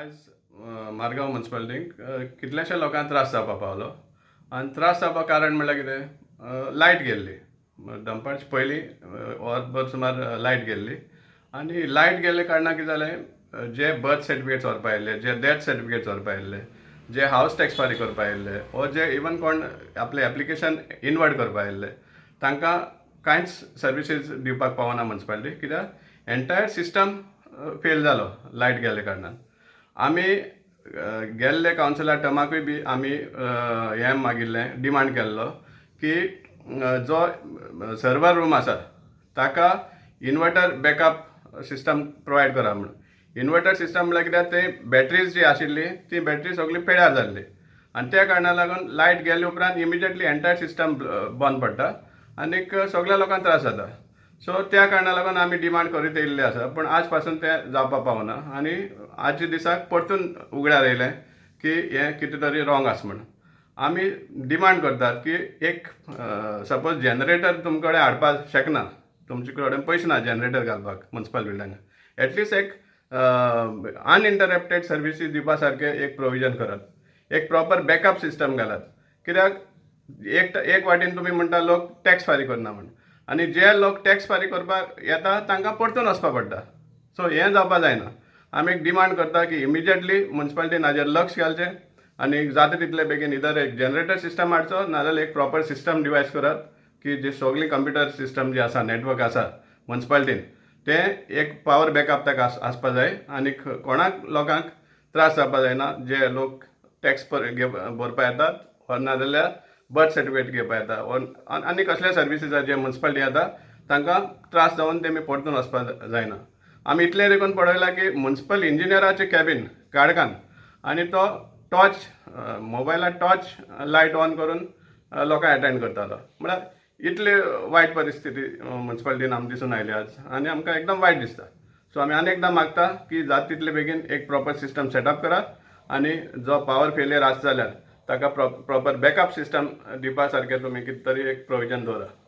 आयज मारगांव मुन्सिपालिटीक कितल्याश्या लोकांक त्रास जावपाक पावलो आनी त्रास जावपाक कारण म्हणल्यार कितें, लायट गेल्ली. दनपारच्या पयलीं वरभर सुमार लायट गेल्ली आनी लायट गेल्ले कारणान कितें जालें, जे बर्थ सर्टिफिकेट्स व्हरपा आयिल्ले, जे डॅथ सर्टिफिकेट्स व्हरपा आयिल्ले, जे हावस टॅक्स फारीक करपा आयिल्ले वो जे इवन कोण आपलें एप्लिकेशन इनवर्ड करपा आयिल्ले, तांकां कांयच सर्विसीस दिवपाक पावना मुन्सिपालिटी, कित्याक एन्टायर सिस्टम फेल जालो लायट गेल्ले कारणान. आमी गेल्ले कावन्सिला टर्माकूय बी आमी हें मागिल्लें, डिमांड केल्लो की जो सर्वर रूम आसा ताका इन्वर्टर बॅकअप सिस्टम प्रोवायड करा म्हणून. इन्वर्टर सिस्टम म्हणल्यार कित्याक, ते बॅटरीज जी आशिल्ली ती बॅटरी सगळी पेड्यार जाल्ली आनी त्या कारणाक लागून लायट गेले उपरांत इमिजिएटली एन्टायर सिस्टम बंद पडटा आनीक सगळ्या लोकांक त्रास जाता. सो त्या कारणाक लागून आमी डिमांड करीत येयल्ले आसा, पूण आज पासून तें जावपाक पावना आनी आजच्या दिसाक परतून उगड्यार येयलें की हें कितें तरी रॉंग आसा म्हूण. आमी डिमांड करतात की एक सपोज जनरेटर तुमचे कडेन हाडपाक शकना, तुमचे कडेन पयशे ना जनरेटर घालपाक मुन्सिपल बिल्डिंगाक, एटलिस्ट एक अनइंटरप्टेड सर्विसीस दिवपा सारकें एक प्रोविजन करात, एक प्रॉपर बॅकअप सिस्टम घालात. कित्याक एक वाटेन तुमी म्हणटा लोक टॅक्स फारीक करना म्हूण, आनी जे लोक टॅक्स फारीक करपाक येता तांकां परतून वचपा पडटा. सो हें जावपा जायना. आमी एक डिमांड करता की इमिजिएटली मुन्सिपालिटीन हाजेर लक्ष घालचें आनी जाता तितले बेगीन इधर एक जनरेटर सिस्टम हाडचो, नाजाल्यार एक प्रॉपर सिस्टम डिवायस करात की जे सगळी कंप्युटर सिस्टम जी आसा, नेटवर्क आसा मुन्सिपालिटीन, तें एक पावर बॅकअप ताका आसपा जाय आनी कोणाक लोकांक त्रास जावपा जायना, जे लोक टॅक्स भरपा येतात वा नाजाल्यार बर्थ सर्टिफिकेट घेवपा येता आनी कसले सर्विसीस जे मुन्सिपालिटी येता तांकां त्रास जावन तेमी परतून वचपा जायना. आमी इतलें देखून पळयलां की मुन्सिपल इंजिनियराचें कॅबीन काळखान आनी तो टॉर्च मोबायलार टॉर्च लायट ऑन करून लोकांक एटेंड करतालो. म्हळ्यार इतली वायट परिस्थिती मुन्सिपालिटीन आमकां दिसून आयली आज आनी आमकां एकदम वायट दिसता. सो आमी आनी एकदां मागता की जाता तितले बेगीन एक प्रॉपर सिस्टम सेटअप करात आनी जो पावर फेलियर आसा जाल्यार ताका प्रॉपर बॅकअप सिस्टम दिवपा सारकें तुमी कितें तरी एक प्रोविजन दवरात.